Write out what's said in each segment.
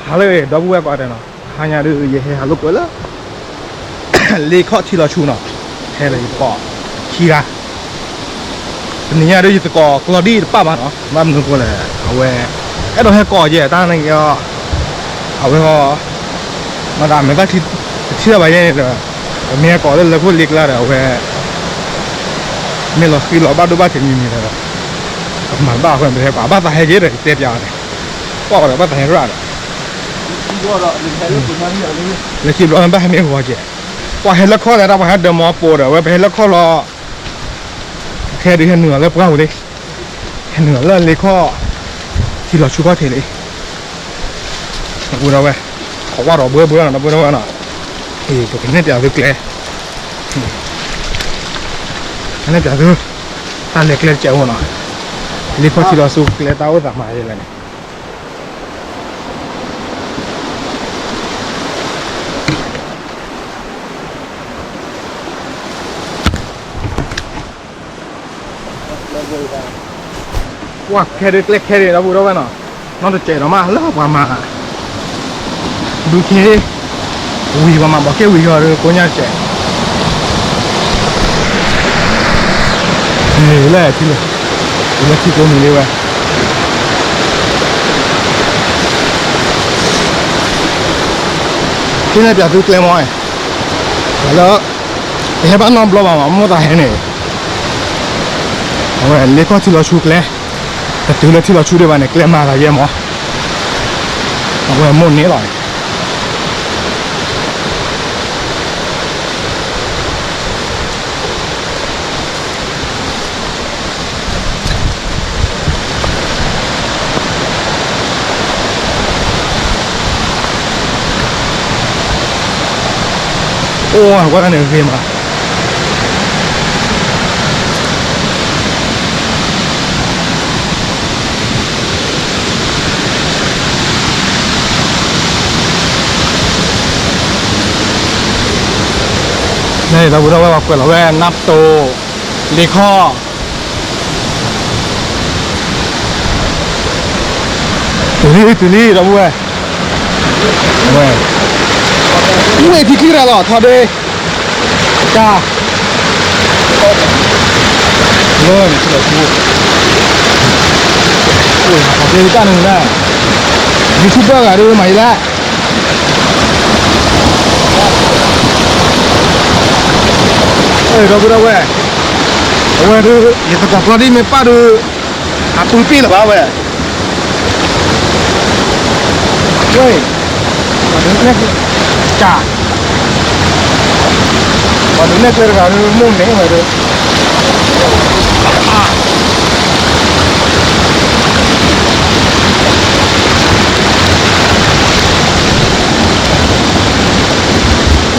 ဟါလၢအဂ့ၤ ဒီပုၢ်ဝဲၢ်ကိးဂၤဒဲးနီၤ, ဟါညါဒုး ယဟဲဟးလိာ်ကွဲလၢ လ့ခီၣ်ထံလီၤဆူနီၤ, ဟဲလၢယသကိးခံဂၤ, တနံၤညါဒုးယသကိးကျီဒံၣ်တပာ်ဘၣ်နီၤ, ဘၣ်မနုၤအဃိလဲၣ် အဝဲ အဲၣ်ဒိးဟဲကိးကဲတၢ်န့ၣ်, အဝဲ မၤသးမဲာ်သၣ်ထံ တထံၣ်တၢ်ဘၣ်ယဲန့ၣ်ဒီး ပမ့ၢ်ဟဲကိးလၢလၢခိၣ်လ့ကျါဒီး အဝဲ မ့ၢ်လီၤဃံလီၤဘၣ်ဒိဘၣ်ထံးမံၤမံၤဒီး ကမၤဘၣ်အဃိန့ၣ် ပဟဲကိးဘၣ်သးဟဲက့ၤဒီး ယတဲပျးအီၤန့ၣ်, ကွၢ်ဒီးဘၣ်သးဟဲရၣ်ဒီး လၢခံဘျီန့ၣ် ဘၣ်ဟဲမ့ၢ်ဂီၤကဲ, ကွၢ်ဟဲလၢခီၣ်လၢတၢ်ပှၤဟဲဒၢမီပိာ်ဒီး အဝဲပဟဲလၢခီၣ်လီၤ, ခဲဒုးဟဲနုာ်လီၤလၢပှၢ်ပူၤလံ, ဟဲနုာ်လီၤလၢလ့ခီၣ် ထံလီၤဆူခီၣ်ထံးလံ ဒီပုၢ်ဒီဝဲၢ်, ခိးကွၢ်ဒီးဘှၢဘှၢနီၤ ဒီပုၢ်ဒီဝဲၢ်နီၤ, ပကနဲၣ်ပၠးသုကျဲ, ကနဲၣ်ပၠးသု တၢ်လဲၤကျဲတစဲးအိၣ်နီၤ, လ့ခီၣ်ထံလီၤဆူကျဲတၢ်အိၣ်သးမၤယဲလဲၣ်န့ၣ် ကွၢ်ခဲဒုးကျဲခဲဒုး ဒီပုၢ်ဒီဝဲၢ်နီၤ, နီတစဲးဒီးမးလၢပှၤမၤ ဒူခ့ ဝံၤပှၤမၤဘီးက့ဝံၤဃီဒီးကိညါတစဲး, လဲၣ်ထံလၢ လၢထံကျိမံၤလံဝဲ ကနဲၣ်ပၠးသုကျဲမီၤ, လၢ တဟဲဘၣ်နီတဘျီဘၣ်မး မိၢ်သးဟဲန့ၣ်, အဝဲလ့ခီၣ်ထံလီၤဆူကျဲ, တတုၤလၢထံလီၤဆူဒံးဘၣ်န့ၣ် ကျဲမၤသးယဲမီၤ, အဝဲမိၢ်န့ၣ်လီၤ. အိၣ်ဝဲန့ၣ်ဂ့ၤမး, န့ၣ် ဒီပုၢ်ဒီဝဲၢ် ပှၤကွဲးလီၤဝဲနၢ်တိၤ လ့ခီၣ် တုၤလံ တုၤလံ ဒီပုၢ်ဝဲၢ်, ဝဲၢ်ထံချံရၤလီၤ ထီၣ်ဒ့, တၢ် လၢန့ၣ် ထံလီၤဆူ အိၣ်ထီၣ်ဒ့တၢ်န့ၣ်လဲၣ်, YouTuber ဂၤဒုးမၤယံၤလဲၣ် ဒီပုၢ်ဒီဝဲၢ်, အဝဲဒုး ယသကိးကျီဒံၣ်မ့ၢ်ပၢ်ဒုး အပုၢ်ပ့ၢ်လၢၤဘၣ်ဝဲ, ဝဲ, ပှၤဒုးနဲၣ်ကျဲ, ပှၤဒုးနဲၣ်ကျဲတဂၤဒုး မိၢ်န့ၣ်ဝဲဒုး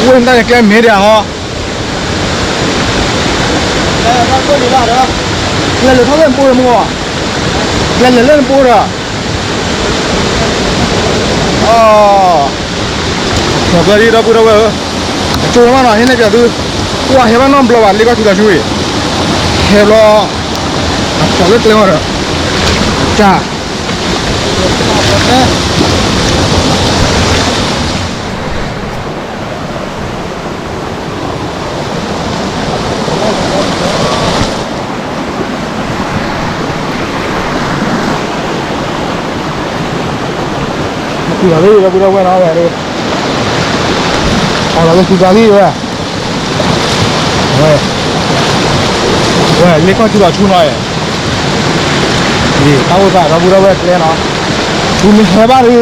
ဝဲၢ်တၢ်န့ၣ်ကျဲမ့ၢ်ဒံးဟီ, ကျဲလဲၤထီၣ်လၢနပိဒီးမ့ၢ်, ကျဲလဲၤလၢနပိဒီး, အ, ကျီဒံၣ် ဒီပုၢ်ဒီဝဲၢ်ဧၢ, အကၠိမးနီၤ ဟဲနဲၣ်ပၠးသု, ကွၢ်ဟဲဘၣ်နီတဘျီဘၣ် လ့ကီၢ်ထံလီၤဆူအံၤ, ဟဲဘျီ, အဖျိးလၢကျဲမးဒီး, ကၢ် စံးဘၣ်လၢဒီပုၢ်ဒီဝဲၢ်နီၤဝဲ, အလီၤလၢစံးဘၣ်လံဝဲ, ဝဲ, ဝဲလ့ကီၢ်ထံလီၤဆူနီၤ, တၢ်အိၣ်သးဒီပုၢ်ဒီဝဲၢ်ကျဲနီၤ, ပမ့ၢ်ဟဲဘၣ်ဒီး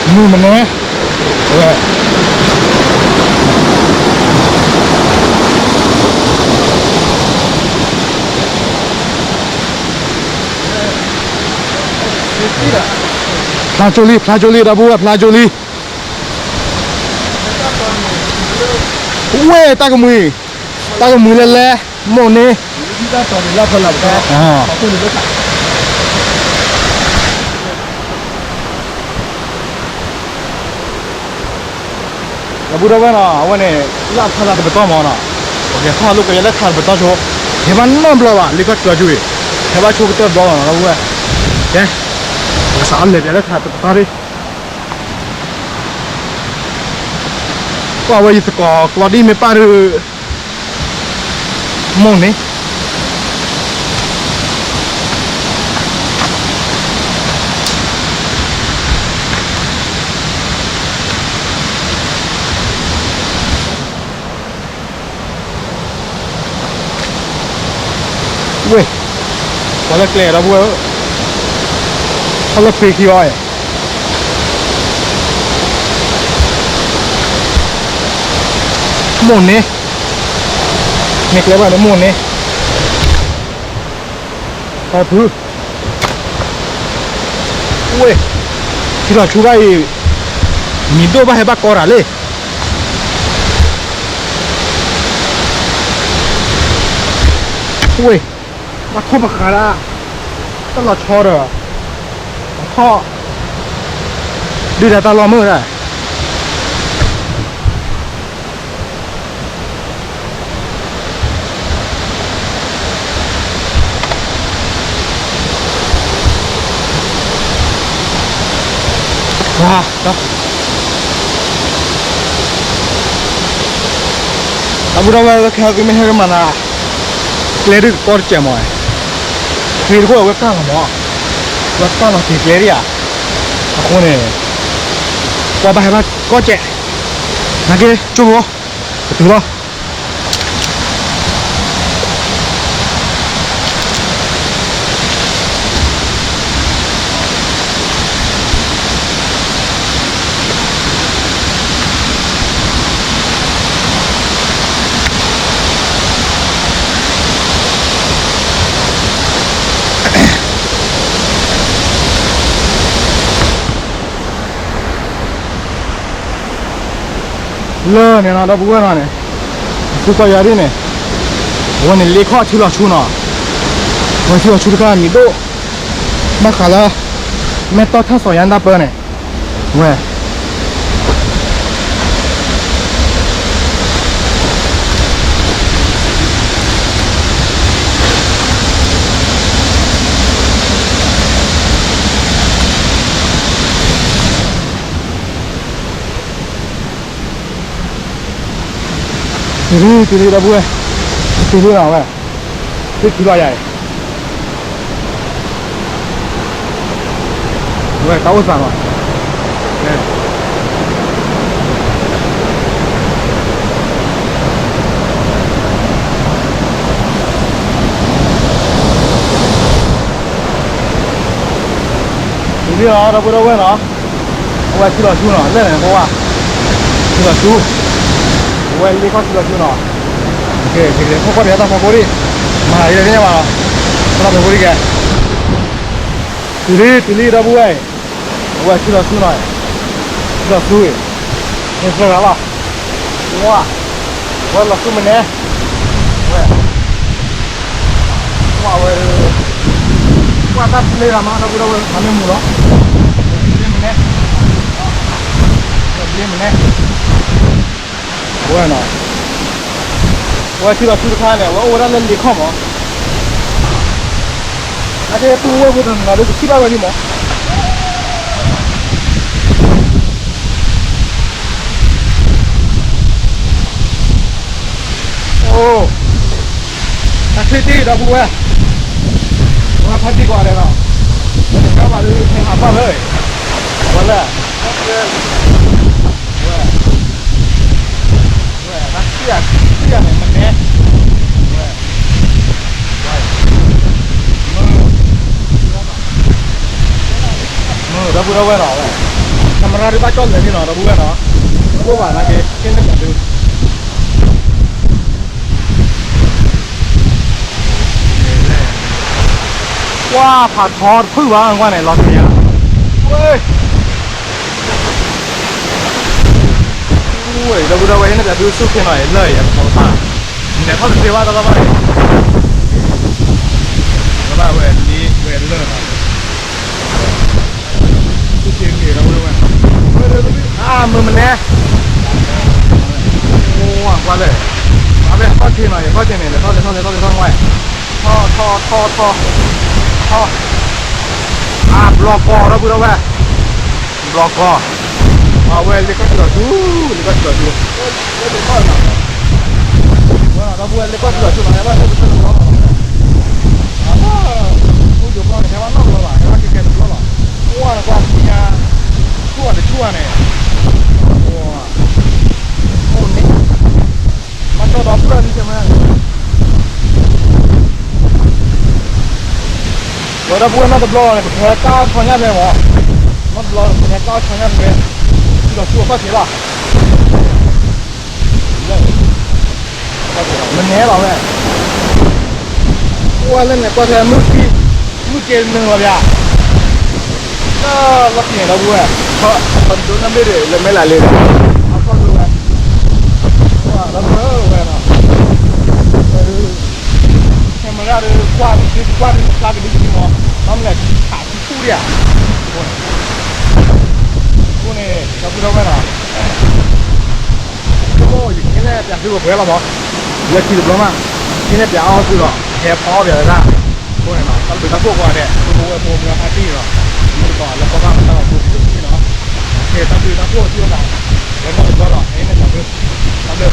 မုၢ်မနုၤ, ဝဲ ဖျါကၠိလံ ဖျါကၠိလံ ဒီပုၢ်ဝဲၢ် ဖျါကၠိလံ, ဝဲတၢ်ကမှံၤ, တၢ်ကမှံၤလဲၤလဲၤ, မိၢ်န့ၣ် ဒီပုၢ်ဒီဝဲၢ်နီၤ အဝဲန့ၣ် လၢခါသးတပတီၢ်မးနီၤ, ပကဟဲထီၣ်လိာ်ကွဲလၢခါတပတီၢ်ဆိ, ဟဲဘၣ်နီတဘျီဘၣ် လ့ကီၢ်ထံလီၤဆူအံၤ, ဟဲဘၣ်ဆိကတၢၢ်တဘျီဘၣ်နီၤ ဒီပုၢ်ဝဲၢ်, ကဲ, ပကစးထီၣ်လဲၤပၠးလၢခါတပတီၢ်ဒၣ် ကွၢ်ဝဲယသကိးကျီဒ်မ့ၢ်ပၢ်ဒုး, မိၢ်န့ၣ် ဝ့ၢ်, ပှၤလၢကျဲဒီပုၢ်ဝဲၢ်, ဟီၣ်လၢဖ့ခံအီၤ, မိၢ်န့ၣ်, မ့ၢ်ကျဲဘၣ်န့ၣ်မိၢ်န့ၣ်, တၢ်ဖု, ဝ့ၢ်, ထံလီၤဆူတၢ်အံၤ, မံၤဒိၣ်ဘၣ်ဟဲဘၣ်ကီတၢ်လံ. ဝ့ၢ်, ဘၣ်ထီၣ်ပဃးဒၣ်, တၢ်လီၤဆီဒီး, ထီၣ်, ဒုၣ်ဒါတၢ်လီၢ်မုၢ်ဒၣ်. တၢ်ပုၢ်ဒီပုၢ်ဝဲၢ် ခဲအံၤသုမ့ၢ်ဟဲကမၤနၤ, ကျဲဒုးကီတစဲးမး, ဃ့တခိၣ်အဝဲကၢ်လီၤမး, ဝဲကၢ်လီၤက့ၤကျဲဒံးဧါ, အဃိန့ၣ်, ပှၤဘၣ်ဟဲဘၣ်ကီစဲး, နာ်က့ ကၠိဖိ, ကတုၤလီၤ. လၢန့ၣ်နီၤ ဒီပုၢ်ဝဲၢ်နီၤန့ၣ်, သုကွၢ်ယၤဒ်န့ၣ်, အဝဲန့ၣ်လ့ခီၣ်ထံလီၤဆူနီၤ, အဝဲထံလီၤဆူတခါမံၤဒိၣ်, ဘၣ်ဃးလၢ, မဲာ်တီၢ်ထၣ်စီၤယါနၢ်ပၢၢ်န့ၣ်, ဝဲ တုၤလံ တုၤလံ ဒီပုၢ်ဝဲၢ်, တုၤလံနီၤဝဲ, သ့ၣ်ထံလီၤယၤအံၤ, ဝဲတၢ်အိၣ်သးနီၤ, တုၤလံနီၤ ဒီပုၢ်ဒီဝဲၢ်နီၤ. အဝဲထံလီၤဆူနီၤ လၢန့ၣ် ပဝဲ, ထံလီၤဆူ, အဝဲလ့ခီၣ်ထံလီၤဆူနီၤ, ခိၣ်ကီၢ်ဒံးတၢ်ဖီခိၣ်ဒံး, မၤလၢသ့ၣ်ညါဘၣ်နီၤ, တၢ်ဖီခိၣ်ဒံးကဲ, တုၤလံ တုၤလံ ဒီပုၢ်ဝဲၢ်အံၤ, အဝဲထံလီၤဆူနီၤ, ထံလီၤဆူအံၤ, န့ၣ်သၢဂၤလီၤ, ဝါ, ဝဲလီၤဆူမနဲ, ဝဲ ကွၢ်ဝဲ, ကွၢ်တၢ်ပျ့ၤလီၤမး ဒီပုၢ်ဒီဝဲၢ် မၤမ့ၢ်မူလီၤ, ပျ့ၤမနဲ, ပျ့ၤမနဲ, ဝဲနီၤ, ဝဲထံလီၤဆူတခါန့ၣ် အဝဲအိၣ်ဝဲဒၣ်လၢလ့ခီၣ်မး, အကဲပုၢ်ဝဲၢ်ဖိတနီၤဒီးကထံၣ်ဘၣ်ဝဲလံမး. အိ, တၢ်ချ့တ့ၢ်ဒီပုၢ်ဝဲၢ်, ဝဲဖါတံၢ်ကွၢ်ဒဲးလီၤ, ဝဲတကးဘၣ်လၢဟဲဟးပၢ်လၢ, ဝဲလၢ, ဝဲ, ဝဲတၢ်ထံၣ်ယၤန့ၣ် မနဲ, ဝဲ, ဝဲ, ဒီပုၢ်ဒီဝဲၢ်နီၤ, ဝဲ, ကမရၣ်ဒုးဘၣ်ကၠီၣ်လဲၤလံနီၤ ဒီပုၢ်ဝဲၢ်နီၤ, တအိၣ်ဘၣ်နာ်က့ ကဲန့ၣ်ပျးဒုး ကွၢ်ဖးထီတဖုၣ်ဘၣ်ကွၢ်န့ၣ် လီၤတ့ၢ်ဧါ, ဝဲ, ဝဲ ဒီပုၢ်ဒီဝဲၢ် ဟဲန့ၣ်ပျးဒုးဆူၣ်ခ့နီၤ လၢယၤတခီတဖၣ်, လဲၤထီၣ်တသ့ဘၣ်တၢ်လီၢ်ဘၣ်န့ၣ်, လၢဘၣ်ဝဲလံဝဲလၢာ်နီၤ သူၣ်က့ၤဂ့ၤဒီပုၢ်ဒီဝဲၢ်, အါ မုၢ်မနဲ, အိ ကွၢ်လဲၣ်, အဝဲထီၣ်က့ၤနီၤ ယထီၣ်က့ၤန့ၣ် လဲၤထီၣ်လဲၤထီၣ်လဲၤထီၣ်လဲၤထီၣ်ဝဲ, ထီၣ်ထီၣ်ထီၣ်ထီၣ်, ထီၣ်, အါ ဘျီကီၢ်ဒီပုၢ်ဒီဝဲၢ်, ဘျီကီၢ်, အဝဲလ့ကီၢ်ထံလီၤဆူ, လ့ကီၢ်ထံလီၤဆူ, ဝဲဒီပုၢ်ဝဲၢ်လ့ကီၢ်ထံလီၤဆူမး, ဘၣ်ဆၢတဘျီလီၤ, အဘၣ်အိၣ်ယိၤဘျီန့ၣ် ဟဲဘၣ်နီတဘျီဘၣ်, ဟဲဘၣ်ကဲကဲတဘျီလီၤ, အိၣ်ဝဲနကွၢ်ဆူညါ, ဆူၣ်ဝဲတဆူၣ်ဝဲန့ၣ်, အိၣ်န့ၣ်, ဘၣ်ဆၢဒီဖျၢၣ်န့ၣ်မး ဝဲဒီပုၢ်ဝဲၢ်နီတဘျီလီၤန့ၣ် ပကဟဲကၢ်အီၣ်ဆီညၣ်ဖဲမး, နီတဘျီပကဟဲကၢ်အီၣ်ဆီညၣ်ဖဲ, ဒီးဆူအကီၢ်ဆံးလီၤ, မနဲလီၤဝဲ, အိၣ်ဝဲလၢန့ၣ်ကွၢ်ထဲမုၢ်ကံ, မုၢ်က့နုာ်လီၤဗျာ, လၢလီၢ်ခံန့ၣ်ဒီပုၢ်ဝဲၢ်, ခီဒိနၢ်မ့ၢ်ဒီး လၢမဲၢ်လးလ့ဒီး, အခီဒိဝဲ, ဒီပုၢ်ဝဲၢ်နီၤ, camera ဒီးကွၢ်ဒုကွၢ်ဒုဖျါကဒုကဒုမး, ဘၣ်မနုၤလဲၣ် ထးဆူထူၣ်ဒံးဧါ, အဃိန့ၣ် ဒီပုၢ်ဝဲၢ်နီၤ ယကဟဲနဲၣ်ပၠးသုပှဲၤပှဲၤလီၤမး, လၢခံတဘျီမး, ဟဲနဲၣ်ပၠးအီၣ်သုလီၤ, ဟဲဖီအီၣ်ပၠးဝဲဒၣ်, အဃိန့ၣ်နီၤ တၢ်ဘျုးတၢ်ဖှိၣ်ကိးဂၤဒဲး ဖိမုၣ်ဝဲၢ်ဖိမုၣ်အါတံၢ်နီၤ, မုၢ်တကိးလၢကီၢ်ဘၣ်မတၤလီၤဖိဖိတံၢ်နီၤ, ကဲတၢ်ဘျုးတၢ်ဖှိၣ်သ့ၣ်တဖၣ်, ဝဲနီၢ်တဘျီလီၤ ဟဲနဲၣ်ပၠးသု, တၢ်ဘျုး